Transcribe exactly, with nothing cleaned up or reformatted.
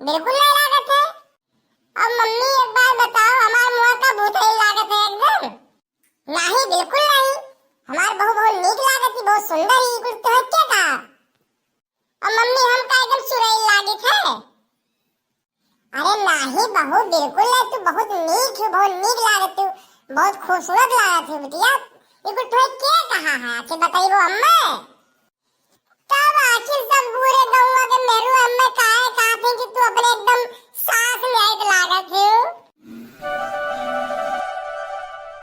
बिल्कुल नाहीं लागत है। अब मम्मी एक बात बताओ, हमार मुँह का भूतई लागत है एकदम? नाहीं, बिल्कुल नाहीं। हमार बहू बहुत नीक लागत ही, बहुत सुंदर ही, कुछ तो है क्या कहा? अब मम्मी हम का एकदम चुड़ैल लागत है? अरे नाहीं बहू, बिल्कुल नाहीं, तू बहुत नीक है, बहुत नीक लागत, तू बहुत खूबसूरत लागत है बिटिया। ये कुछ तो है क्या कहा है, आखिर बताइबो अम्मा? तब आखिर सब पूरे गौवा के मेहरू अम्मा काहे कहत हैं कि तू अपने एकदम सास नियत लागत